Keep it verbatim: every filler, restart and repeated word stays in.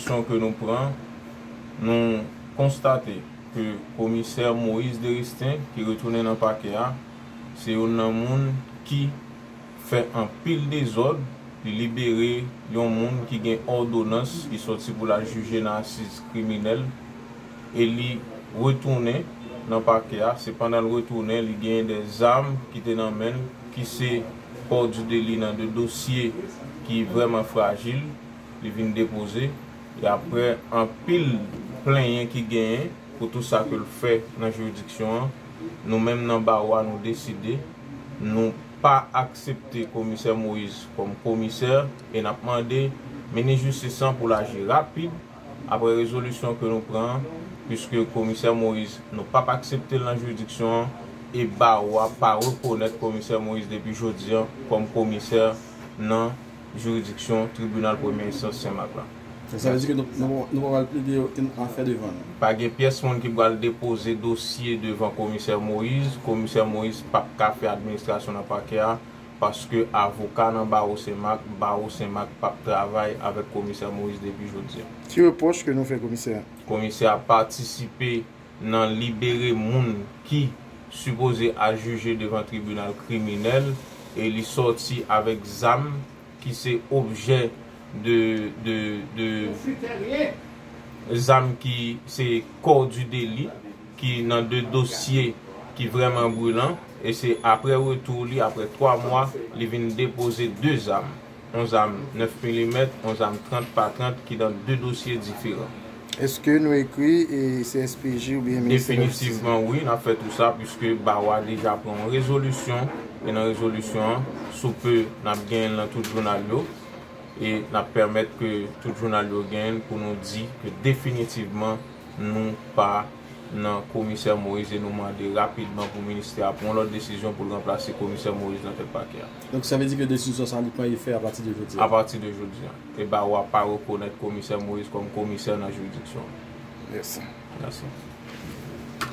Ke nou pran, nou konstate ke komisè Moïse Déristin, ki retounen nan pakè a, se youn nan moun ki fè anpil dezòd. Li libere yon moun ki gen òdonans, ki sòti pou l al jije nan asiz kriminèl, e li retounen nan pakè a. Se pandan l retounen, li genyen de zam ki te nan men l, ki se kò di deli nan de dosye ki vrèman frajil, li vin depoze. E apre anpil plenyen ki genyen pou tout sa ke l fè nan jiridiksyon an, nou menm nan bawo a, nou deside nou pa aksepte komisè Moïse kòm komisè, e n ap mande minis jistis lan pou l aji rapid apre rezolisyon ke nou pran an, piske komisè Moïse, nou p ap aksepte l nan jiridiksyon an, e bawo a pa rekonèt komisè Moïse depi jodi an kòm komisè nan jiridiksyon tribinal premye enstans Senmak la. Sa vle di ke nou, nou, nou pa pral plede okenn afè devan nou. Pa gen pyès moun ki pral depoze dosye devan komisè Moïse. Komisè Moïse p ap ka fè administrasyon nan pakè a, paske avoka nan bawo Senmak, bawo Senmak p ap travay avèk komisè Moïse depi jodi a. Ki repwòch ke nou fè komisè a? Komisè a patisipe nan libere moun ki sipoze al jije devan tribinal kriminèl, e li sòti avèk zam ki se objè de, de, de zam ki se kò di deli, ki nan de dosye ki vrèman brilan, e se apre retou li, apre twa mwa, li vin depoze de zam, yon zam nèf milimèt, yon zam trant pa trant, ki nan de dosye diferan. Èske nou ekri, e, C S P J oubyen ministè lajistis? Definitivman, wi, n ap fè tou sa, piske bawo a deja pran yon rezolisyon, e nan rezolisyon an, sou pe, n ap genyen l nan tout jounal yo, e n ap pèmèt ke tout jounal yo genyen l pou nou di ke definitivman, nou pa nan komisè Moïse, e nou mande rapidman pou ministè a pran yon lòt desizyon pou l ranplase komisè Moïse nan tèt pakè a. Donk, sa vle di ke desizyon sa a li pran efè apati de jodi a? Apati de jodi a. E bawo a pa rekonèt komisè Moïse kòm komisè nan jiridiksyon an. Mèsi. Mèsi.